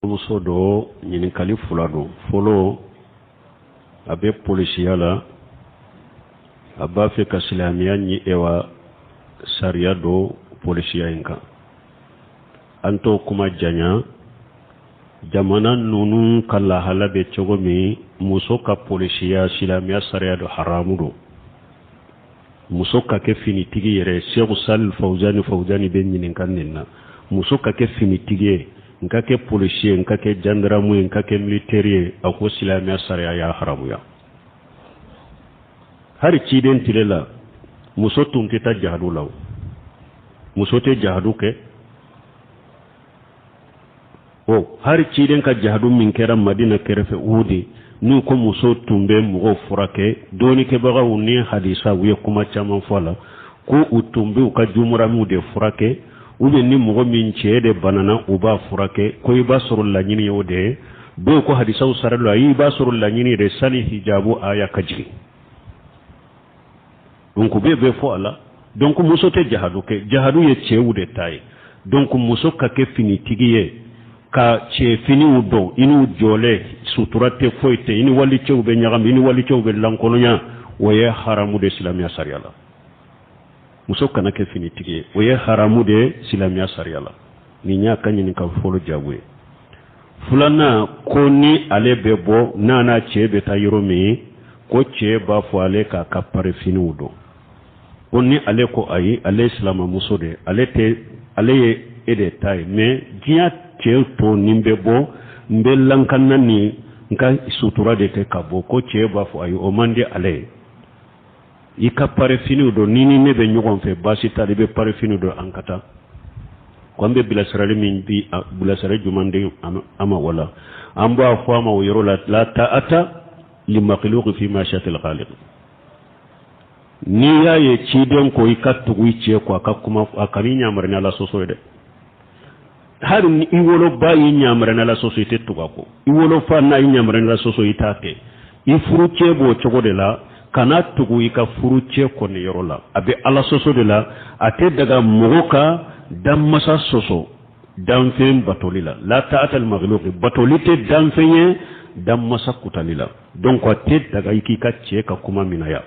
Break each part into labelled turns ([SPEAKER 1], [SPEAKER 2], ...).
[SPEAKER 1] Muso dɔ ɲininkali fila don. Fɔlɔ, a bɛ polisiya la, a b'a fɛ ka silamɛya ni ewa sariya don polisiya in kan. An t'o kuma janya. Jamana ninnu ka lahala bɛ cogo min, muso ka polisiya, silamɛya sariya don, haramu don. Muso ka kɛ finitigi yɛrɛ, Seku Sali Fawuzani Fawuzani bɛ ɲininka nin na, muso ka kɛ finitigi ye, n ka kɛ polisi ye, n ka kɛ jandaramu ye, n ka kɛ militɛri ye, a ko silamɛya sariya y'a haramuya. Hali ciden tile la, muso tun tɛ taa jahadu la, muso tɛ jahadu kɛ. O hali ciden ka jahadu min kɛra Madina kɛrɛfɛ Uhudi, n'u ko muso tun bɛ mɔgɔw furakɛ, dɔɔnikɛbagaw ni hadisa u ye kuma caman fɔ a la, ko u tun bɛ u ka jumuramiw de furakɛ, ou bien ni mɔgɔ min cɛ de banana, u b'a furakɛ, ko i b'a sɔrɔ laɲini ye o de ye. Dɔw ko hadisaw sara la, i b'a sɔrɔ laɲini de sani hijabu aya ka jigin. Donc bɛɛ bɛ fɔ a la. Donc muso tɛ jahadu kɛ, jahadu ye cɛw de ta ye. Donc muso ka kɛ finitigi ye, ka cɛ finiw don, i n'u jɔlen, sutura tɛ, foyi tɛ, i ni walicɛw bɛ ɲagami, i ni walicɛw bɛ lankolonya, o ye haramu de silamɛya sariya la. Muso kana kɛ finitigi ye, o ye haramu de ye silamɛya sariya la. Nin y'a ka ɲininka fɔlɔ jaabu ye. Filanan, ko ni ale bɛ bɔ, n'a n'a cɛ bɛ taa yɔrɔ min, ko cɛ b'a fɔ ale k'a ka parifiniw don, ko ni ale ko ayi, ale ye silamɛmuso de ye, ale tɛ, ale ye e de ta ye, mais diɲɛ cɛ tɔ ni bɛ bɔ, n bɛ lankana ni n ka sutura de kɛ ka bɔ, ko cɛ b'a fɔ ayi, o man di ale ye, i ka parifiniw don, ni ni ne bɛ ɲɔgɔn fɛ baasi t'a la, i bɛ parifiniw don, an ka taa. Ko an bɛ bilasirali min bi, bilasirali jumɛn di a ma? Wala an b'a fɔ a ma o yɔrɔ la, la ta'ata li makhluqin fi ma'siyatil khaliq. N'i y'a ye ciden ko i ka tugu i cɛ kɔ a ka kuma, a kan'i ɲamari ni Ala sɔsɔ ye dɛ. Hali ni i woloba y'i ɲamari ni Ala sɔsɔ, i tɛ tugu a kɔ. I wolofa n'a y'i ɲamari ni Ala sɔsɔ, i t'a kɛ. I furucɛ b'o cogo de la, kana tugu i ka furucɛ kɔ nin yɔrɔ la, a bɛ Ala sɔsɔ de la. A tɛ daga mɔgɔ ka danmasa sɔsɔ danfɛn batoli la. La ta'ata li makhluqin, batoli tɛ danfɛn ye danmasa kutali la. Donc a tɛ daga i k'i ka cɛ ka kuma minɛ yan,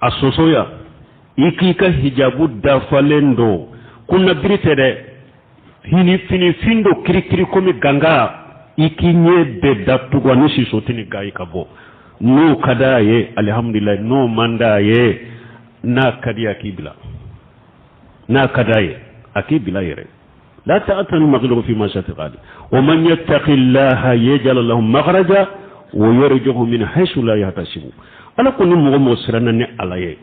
[SPEAKER 1] a sɔsɔ yan. I k'i ka hijabu dafalen don, kunnabiri tɛ dɛ, fini finifin don kirikiri komi ganga, i k'i ɲɛ bɛɛ datugu ani siso tɛ ga i ka bɔ. N'o ka d'a ye, alihamudulilayi. N'o man d'a ye, n'a ka di a k'i bila, n'a ka d'a ye a k'i bila yɛrɛ. La ta'ata li makhluqin fi ma'siyati khaliq. Wa man yattaqi llaha yaj'al lahu makhraja wa yarzuqhu min haythu la yahtasibu. Ala ko ni mɔgɔ mɔgɔ siranna ni Ala ye,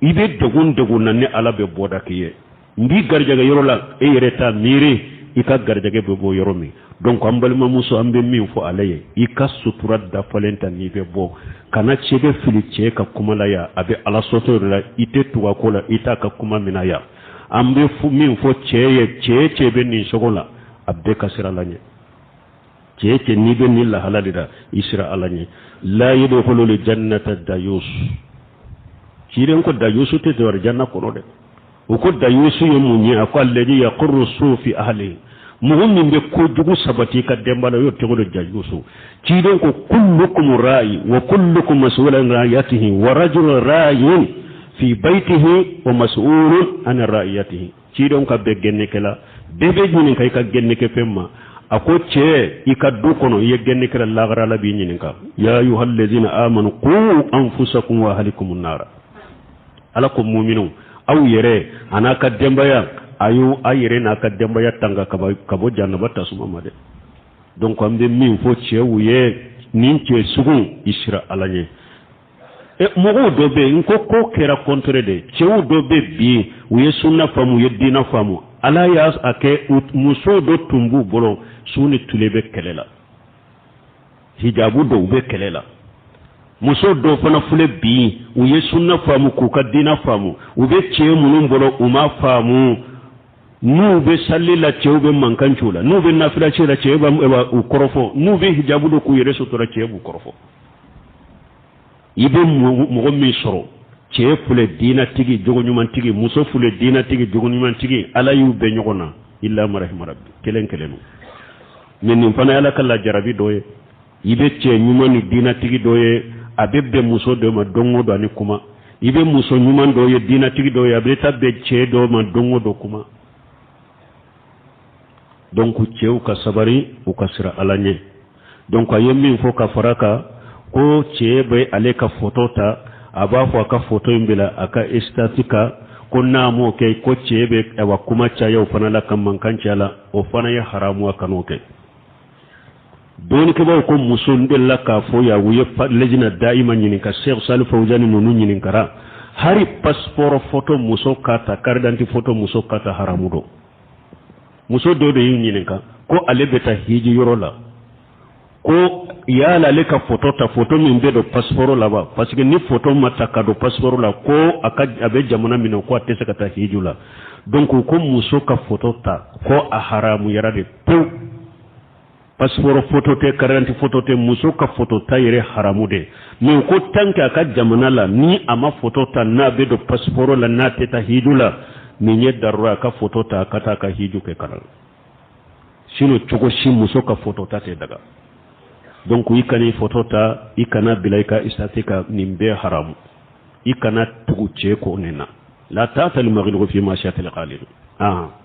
[SPEAKER 1] i bɛ degun degun na, ni Ala bɛ bɔda k'i ye, n b'i garijɛgɛ yɔrɔ la, e yɛrɛ t'a miiri i ka garijɛgɛ bɛ bɔ yɔrɔ min. Donc an balimamuso, an bɛ min fɔ ale ye, i ka sutura dafalen ta n'i bɛ bɔ. Kana cɛ bɛ fili cɛ ka kuma la yan, a bɛ Ala sɔsɔ de la, i tɛ tugu a ko la, i t'a ka kuma minɛ yan. An bɛ min fɔ cɛ ye, cɛ cɛ bɛ nin sogo la, a bɛɛ ka siran Ala ɲɛ. Cɛ cɛ n'i bɛ nin lahala de la, i sira Ala ɲɛ. La yadkhulul jannata dayus. Ciden ko dayusu tɛ don janna kɔnɔ dɛ. U ko dayusu ye mun ye? A ko alladhi yaqurru su fi ahli, mɔgɔ min bɛ kojugu sabati i ka denba la, o y'o tɔgɔ de dayusu. Ciden ko kullukum ra'i wa kullukum mas'ulun an ra'iyatihi wa rajulun ra'in fi baytihi wa mas'ulun an ra'iyatihi. Cidenw ka bɛɛ gɛnnikɛla, bɛɛ bɛ ɲininka i ka gɛnnikɛfɛn ma. A ko cɛ, i ka du kɔnɔ, i ye gɛnnikɛla, lagara Ala b'i ɲininka. Ya ayyuhallazina amanu qu anfusakum wa ahlikum nara. Ala ko muminw, aw yɛrɛ a n'a ka denbaya, a y'o a yɛrɛ n'a ka denbaya tanga ka bɔ jahanama tasuma ma dɛ. Donc an bɛ min fɔ cɛw ye, nin cɛ sugu, i sira Ala ɲɛ. Mɔgɔw dɔ bɛ yen, n ko ko kɛra contraire de. Cɛw dɔ bɛ bi, u ye sunna faamu, u ye diinɛ faamu. Ala y'a a kɛ musow dɔ tun b'u bolo, su ni tile bɛ kɛlɛ la, hijabu dɔw bɛ kɛlɛ la. Muso dɔw fana filɛ bi, u ye sunna faamu k'u ka diinɛ faamu, u bɛ cɛ minnu bolo, u ma faamu. N'u bɛ sali la, cɛw bɛ mankan ci u la. N'u bɛ nafila ci la, cɛw bɛ u kɔrɔfɔ. N'u bɛ hijabu don k'u yɛrɛ sutura, cɛ b'u kɔrɔfɔ. I bɛ mɔgɔ min sɔrɔ, cɛ filɛ diinɛtigi jogoɲumantigi, muso filɛ diinɛtigi jogoɲumantigi, Ala y'u bɛn ɲɔgɔn na, illa man rahima rabbi, kelen kelen don. Mais nin fana y'ala ka lajarabi dɔ ye. I bɛ cɛ ɲuman ni diinatigi dɔ ye, a bɛ bɛn muso dɔ ma don o don ani kuma. I bɛ muso ɲuman dɔ ye, diinatigi dɔ ye, a bɛ taa bɛn cɛ dɔ ma don o don kuma. Donc cɛw ka sabari, u ka siran Ala ɲɛ. Donc a ye min fɔ ka fara kan, ko cɛ bɛ ale ka photo ta, a b'a fɔ a ka photo in bila a ka statut kan, ko n'a m'o kɛ, ko cɛ bɛ awa kuma caya o fana la, ka mankan caya la, o fana ye haramu, a kan'o kɛ. Dɔnnikɛbaaw ko muso n delila k'a fɔ yan, u ye lejina dayima ɲininka, Sheikh Salih Fawzani ninnu ɲininkara, hari passeport photo muso ka ta, carte d'identité photo muso ka ta, haramu don. Muso dɔ de y'u ɲininka ko ale bɛ taa hiji yɔrɔ la, ko yala ale ka photo ta, photo min bɛ don passeport la wa? Parce que ni photo ma ta ka don passeport la, ko a ka a bɛ jamana min na, ko a tɛ se ka taa hiji la. Donc ko muso ka photo ta, ko a haramuyara de pewu. Passeport photo tɛ, carte d'identité photo tɛ, muso ka photo ta yɛrɛ haramu de. Mais ko tant que a ka jamana la, ni a ma photo ta n'a bɛ don passeport la, n'a tɛ taa hiju la, nin ye darura, a ka photo ta, a ka taa a ka hiju kɛ ka na. Sinon cogo si muso ka photo ta tɛ daga. Donc i kana i photo ta, i kana bila i ka statut kan, nin bɛɛ haramu. I kana tugu cɛ ko nin na. La ta'ata li makhluqin fi ma'siyatil khaliq. Ah.